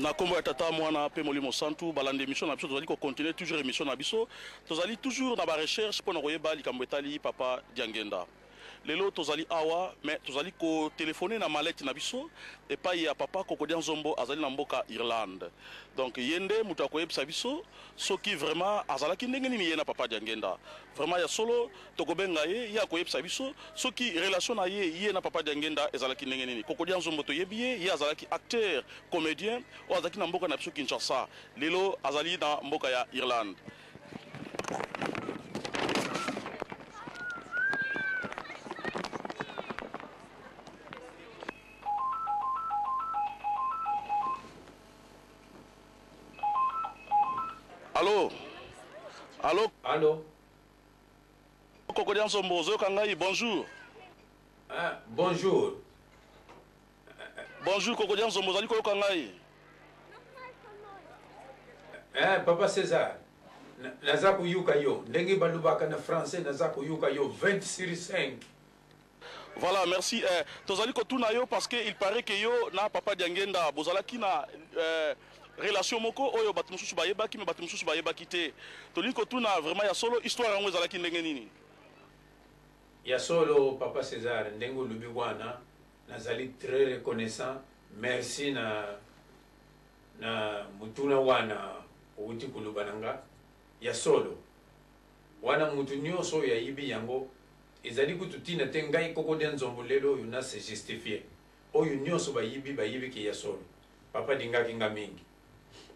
Na kombo ya Tata, Mwana pe Molimo Santu, balandi emission na biso, tozali ko continuer toujours emission na biso. Tozali toujours na ba recherches pona koyeba likambo etali Papa Diangienda. Lelo tozali awa mais tozali ko telephoner na mallette na biso epayi ya Papa Kokodia Nzombo azali na mboka Irlande. Donc ye nde moto akoyebisa biso soki vraiment azalaki ndenge nini ye na Papa Diangienda. Vraiment ya solo tokobenga ye, ye akoyebisa biso soki relation na ye ye na Papa Diangienda ezalaki ndenge nini. Kokodia Nzombo toyebi ye, ye azalaki acteur comedien oyo azalaki na mboka na biso Kinshasa. Lelo azali na mboka ya Irlande. Allo? Allo? Allo? Kokodia Nzombo, ozoyoka ngai? Bonjour. Ah, bonjour. Bonjour Kokodia Nzombo, ozali koyoka ngai? Eh, papa César, naza koyoka yo ndenge balobaka na français, naza koyoka yo 20 sur 5. Voilà, merci. Eh, tozali kotuna yo parce que il paraît que yo na papa Diangienda bozalaki na eh, relation moko oyo bato mosusu bayebaki mais bato mosusu bayebaki te. Tolingi kotuna vraiment ya solo histoire yango ezalaki ndenge nini? Ya solo papa César, ndenge olobi wana, nazali très reconnaissant. Merci na motuna wana owuti koloba na nga. Ya solo wana mutu nionso oyo ayibi yango ezali kutu tina te ngai Kokodia Nzombo lelo oyo na se justifier. Oyo nionso bayibi bayibi ke ya solo papa alingaki nga mingi.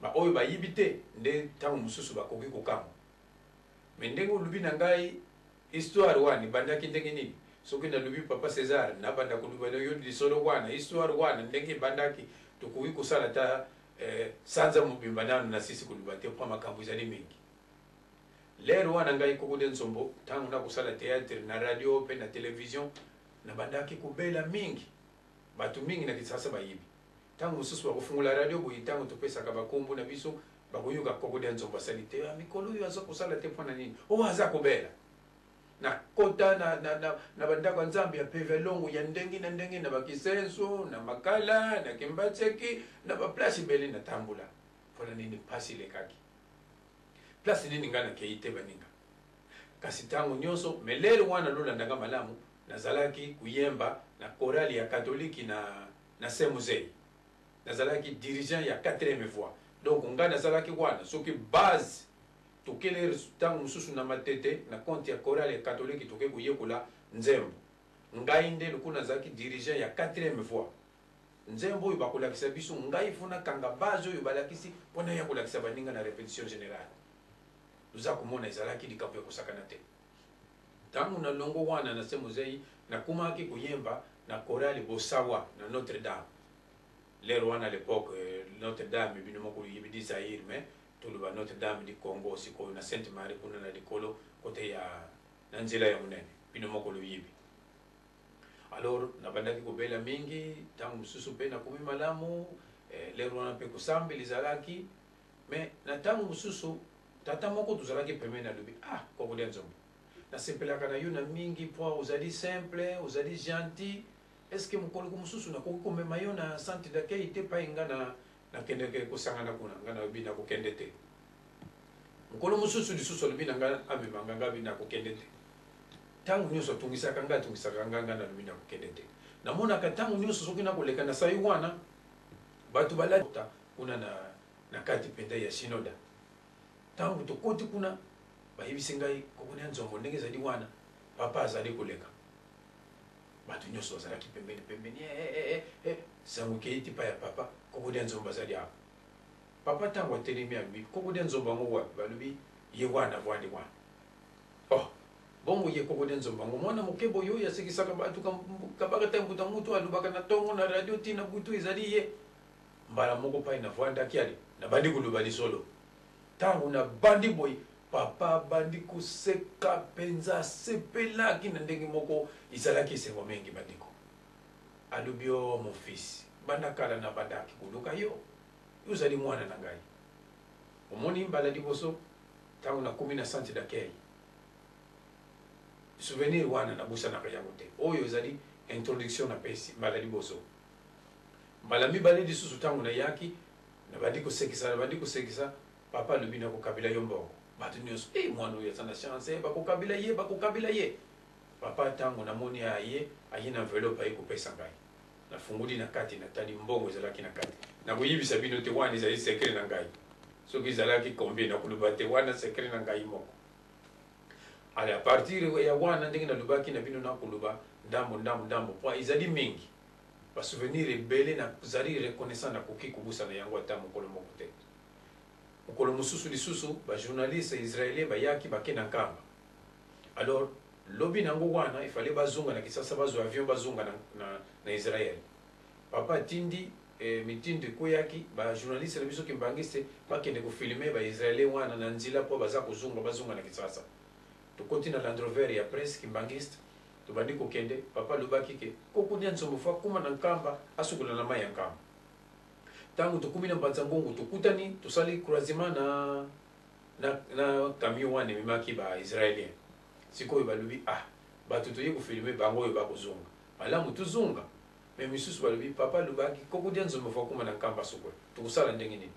Ba oyo bayibi te nde tango mosusu bakoki kokamwa. Mais ndenge olobi na ngai histoire wana ebandaki ndenge nini? Soki nalobi papa Cesar nabanda koloba na yo lisolo wana histoire wana ndenge ebandaki tokoki kosala ata sanza mobimba nanu nasisi koloba te mpo makambo ezali mingi. L'heure wana ngai Kokodia Nzombo tango nakosala theatre na radio pe na television nabandaki kobela mingi. Batu mingi na Kinshasa bayebi. Tango mosusu bakofungola radio boye tango topesaka ba kombo na biso bakoyoka Kokodia Nzombo asali te. Ah, mikolo oyo aza kosala te mpo na nini? Oh, aza kobela. Nakota na ba ndako ya Nzambe ya Pevelongo ya ndenge na ndenge na ba Kisenso, na Makala, na Kimbanseke, na ba place ebele natambola. Mpo na nini pasi elekaki? Place nini ngai nakeyi te baninga? Kasi tango nionso, mais l'heure wana lolanda nga malamu, nazalaki koyemba na chorale ya catholique na Saint Muzey. Nazalaki dirigeant ya quatrième voix. Donc ngai nazalaki wana soki base tokele tango mosusu na Matete na compte ya chorale ya catholique toke koyekola nzembo. Ngai nde lokola nazalaki dirigeant ya quatrième voix, nzembo oyo bakolakisa biso ngai faut nakanga base oyo balakisi mpo naya kolakisa baninga na repetition generale. Oza komona ezalaki likambo ya kosakana te. Tango na longo wana na Saint Muzey nakomaki koyemba na chorale Bosawa na Notre Dame. L'heure wana à l'epoque Notre Dame bino moko boyebi du Zaïre mais toloba Notre Dame du Congo sikoyo na Sainte Marie kuna na likolo cote ya na nzela ya monene bino moko loyebi. Alors nabandaki kobela mingi tango mosusu pe nakomi malamu l'heure wana pe kosambela ezalaki mais na tango mosusu tata moko tozalaki pembeni alobi ah Kokodia Nzombo nasepelaka na yo na mingi po ozali simple ozali gentil est ce que mokolo mosusu nakoki komema yo na centre d'accueil te epai nga na nakendeke kosangana kuna nga nalobi nakokende te. Mokolo mosusu lisusu alobi na nga amema nga, nga alobi nakokende te. Tango nionso atungisaka nga, atungisaka nga, nga nalobi nakokende te. Namonaka tango nionso soki nakoleka na sayi wana, bato balati kuna na kati mpenza ya Shinoda. Tango tokoti kuna, bayebisi ngai kokonia nzombo ndenge ezali wana, papa azali koleka. Bato nionso bazalaki pembeni pembeni, eh, eh, eh, eh, sango ekeyi ti epai ya papa, kokonia nzombo azali awa. Papa tango atelemi alobi, kokodia nzombo yango wapi? Balobi, ye wana avwandi wana. Oh! Bongo ye kokodia nzombo yango mwana moke boye oyo asekisaka bato kabaka ta mbuta mutu alobaka na tongo na radio ti na butu ezali ye. Mbala moko pai navwandaki ale nabandi koloba lisolo. Tango nabandi boye papa abandi koseka penza asepelaki na ndenge moko ezalaki esengo mingi bandeko. Alobi oh mon fils banda kala nabandaki koluka yo. Yo ozali mwana na ngai. Omoni mbala liboso tango nakomi na centre d'accueil, souvenir wana nabosanaka yango te. Oyo ezali introduction napesi mbala liboso. Mbala mibale lisusu tango nayaki Nabandi kosekisa, nabandi kosekisa. Papa alobi, nakokabela yo mbongo. Bato nyonso, e mwana oyo aza na chance, bakokabela ye, bakokabela ye. Papa, ntango namoni aye, aye na enveloppe, aye kopesa ngai. Nafungoli na kati, natali mbongo ezalaki na kati. Nakoyebisa bino te, wana ezali secret na ngai. Soki ezalaki combien, nakoloba te, wana secret na ngai moko. Ale, à partir ya wana, ndenge nalobaki na bino, nakoloba ndambo ndambo ndambo po ezali mingi, basouvenir ebele. Nazali reconnaissant, nakoki kobosana yango ata mokolo moko te. Mokolo mosusu lisusu, bajournaliste israélien bayaki, bake na Nkamba. Alors lobi nango wana ifale bazonga na Kisasa, bazwa avion, bazonga na Israel. Papa atindi mitindo ekweyaki, bajournaliste na biso kimbangiste bakende kofilmer baisraélien wana na nzela mpo baza kozonga, bazonga na Kisasa. Tokoti na Land Rover ya presse kimbangiste, tobandi kokende. Papa alobaki ke Koko dia Nzombo faut akóma na Nkamba, asukola na mai ya Nkamba. Ntango tokómi na Mbanza Ngongo, tokutani, tosali croisement na camion wana ememaki baisraélien. Sikoyo balobi: "Ah, bato toye kofilmer bango oyo bakozonga, malamu tozonga." Mais misusu balobi: "Papa alobaki Koko dia Nzombo faut akóma na Nkamba sukola, tokosala ndenge nini?"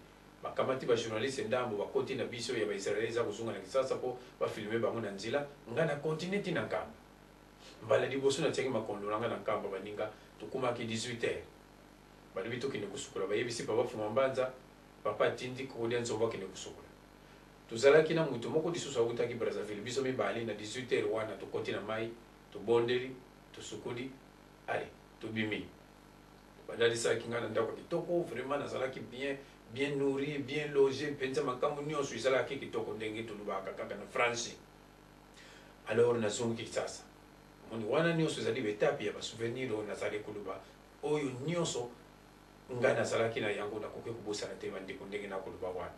Bakamati bajournaliste ndambo, bakoti na biso ya baisraélien eza kozonga na Kisasa mpo bafilmer bango na nzela. Ngai na continue ti na Nkamba. Mbala liboso natiaki makondo na ngai na Nkamba, baninga, tokomaki 18 heures. Balobi tokende kosukola. Bayebisi papa Fuma Mbanza, papa atindi Koko dia Nzombo akende kosukola. Tozalaki na moto moko lisusu awutaki Brazzaville, biso mibale. Na 18 heures wana tokoti na mai, tobondeli, tosukoli, ale tobimi. Balalisaki ngai na ndako ya kitoko. Vraiment nazalaki bien, bien nourri, bien logé mpenza. Makambo nyonso ezalaki kitoko, ndenge tolobaka kaka na français. Alors nazongi Kisasa. Omoni, wana nyonso ezali baétape ya basouvenir oyo nazali koloba, oyo nyonso ngai nazalaki na yango, nakoki kobosana te, bandeko, ndenge nakoloba wana.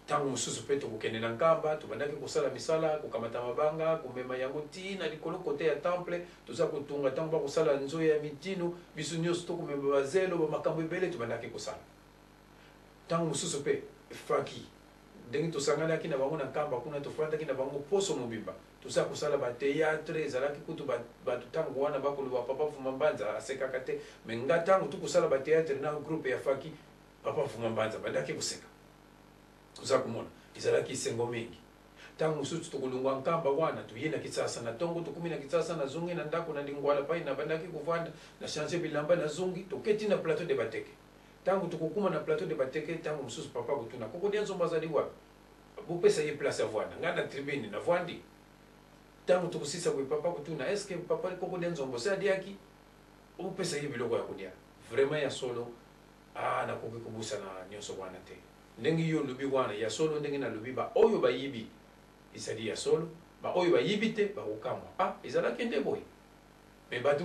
Ntango mosusu mpe tokokende na Nkamba, tobandaki kosala misala, kokamata mabanga, komema yango ntina likolo kote ya temple. Toza kotunga, ntango bakosala nzoya ya mitino, biso nyonso tokomema bazelo, bamakambo ebele tobandaki kosala. Ntango mosusu mpe faki, ndenge tosanganaki na bango na Nkamba kuna, tofandaki na bango poso mobimba, toza kosala bathéâtre. Ezalaki kutu bato ntango wana bakoloba papa Fuma Mbanza asekaka te. Mais nga, ntango tokosala bathéâtre na groupe ya faki, papa Fuma Mbanza bandaki koseka. Toza komona, ezalaki esengo mingi. Ntango mosusu tokolongwa Nkamba wana, toye na Kisasa na ntongo. Tokómi na Kisasa, nazongi na ndako na Lingwala pai nabandaki kovanda, na change bilamba, nazongi, toketi na Plateau de Bateke. Ntango tokokóma na Plateau de Bateke, ntango mosusu papa kotuna: "Koko dia Nzombo azali wapi? Bopesa ye place avwanda." Ngai na tribune navwandi. Ntango tokosisa boye, papa kotuna: "Est-ce papa Koko dia Nzombo se adiaki? Opesa ye biloko ya kolia." Vraiment, ya solo, ah, nakoki kobosana nyonso wana te. Ndenge yo olobi wana, ya solo, ndenge nalobi, baoyo bayibi ezali ya solo, baoyo bayibi te bakokamwa: "Ah, ezalaki nde boye." Mais bato